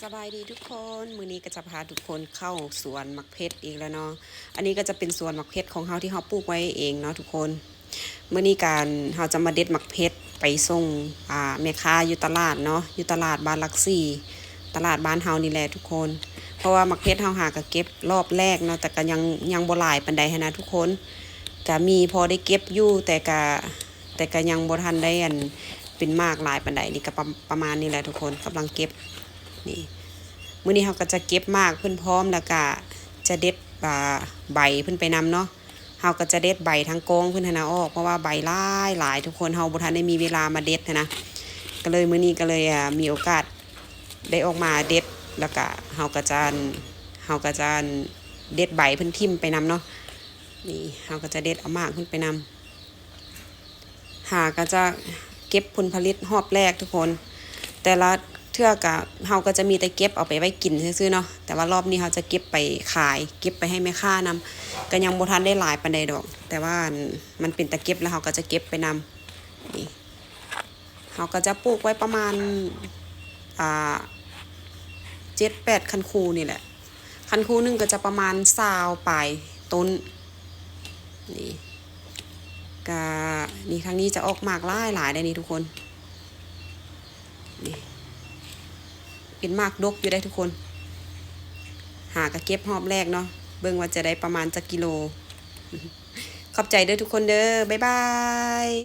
ສະບາຍດີທຸກຄົນ ມື້ນີ້ກໍຈະພາທຸກຄົນເຂົ້າສວນໝາກເຜັດອີກແລ້ວເນາະ. ອັນນີ້ກໍຈະເປັນສວນໝາກເຜັດຂອງເຮົາທີ່ເຮົາປູກໄວ້ເອງເນາະທຸກຄົນ. ມື້ນີ້ການ ເຮົາຈະມາເດັດໝາກເຜັດໄປສົ່ງ ອ່າ ແມ່ຄ້າຢູ່ຕະຫຼາດເນາະ ຢູ່ຕະຫຼາດບ້ານຫຼັກສີ່ ຕະຫຼາດບ້ານເຮົານີ້ແຫຼະທຸກຄົນ. ເພາະວ່າໝາກເຜັດເຮົາຫາກໍເກັບລອບແລກເນາະ ແຕ່ກໍຍັງ ຍັງບໍ່ຫຼາຍປານໃດຫັ້ນນະທຸກຄົນ. ກໍມີພໍໄດ້ເກັບຢູ່ ແຕ່ກໍ ແຕ່ກໍຍັງບໍ່ທັນໄດ້ ອັນ ເປັນໝາກຫຼາຍປານໃດ. ນີ້ກໍປະ ປະມານນີ້ແຫຼະທຸກຄົນ ກຳລັງເກັບ. ນີ້ ມື້ນີ້ເຮົາກໍຈະເກັບໝາກເພິ່ນພ້ອມ ແລ້ວກໍຈະເດັດ ອ່າ ໃບເພິ່ນໄປນຳເນາະ. ເຮົາກໍຈະເດັດໃບທັງກອງເພິ່ນຫັ້ນນະອອກ ເພາະວ່າໃບຫຼາຍໆ ທຸກຄົນ ເຮົາບໍ່ທັນໄດ້ມີເວລາມາເດັດຫັ້ນນະ. ກໍເລີຍ ມື້ນີ້ກໍເລີຍ ອ່າ ມີໂອກາດໄດ້ອອກມາເດັດ ແລ້ວກໍເຮົາກໍຈະ ເຮົາກໍຈະເດັດໃບເພິ່ນຖິ້ມໄປນຳເນາະ. ນີ້ ເຮົາກໍຈະເດັດເອົາໝາກເພິ່ນໄປນຳ. ຫາກໍຈະເກັບຜົນຜະລິດຮອບແລກທຸກຄົນ ແຕ່ລະເທື່ອກະ ເຮົາກໍຈະມີແຕ່ເກັບເອົາໄປໄວ້ກິນຊື່ໆເນາະ. ແຕ່ວ່າລອບນີ້ເຮົາຈະເກັບໄປຂາຍ ເກັບໄປໃຫ້ແມ່ຄ້ານຳ ກໍຍັງບໍ່ທັນໄດ້ຫຼາຍປານໃດດອກ ແຕ່ວ່າ ອັນ ມັນເປັນຕາເກັບ ແລ້ວເຮົາກໍຈະເກັບໄປນຳ. ນີ້ ເຮົາກໍຈະປູກໄວ້ປະມານ ອ່າ ເຈັດແປດຄັນຄູນີ້ແຫຼະ. ຄັນຄູໜຶ່ງກໍຈະປະມານຊາວປາຍຕົ້ນ. ນີ້ ກະ ນີ້ ທາງນີ້ຈະອອກໝາກຫຼາຍໆ ໄດ໋ນີ້ທຸກຄົນ. ນີ້ ເປັນໝາກດົກຢູ່ໄດ໋ທຸກຄົນ. ຫາກະເກັບຮອບແລກເນາະ ເບິ່ງວ່າຈະໄດ້ປະມານຈັກກິໂລ. ຂອບໃຈເດີທຸກຄົນເດີ ບາຍບາຍ.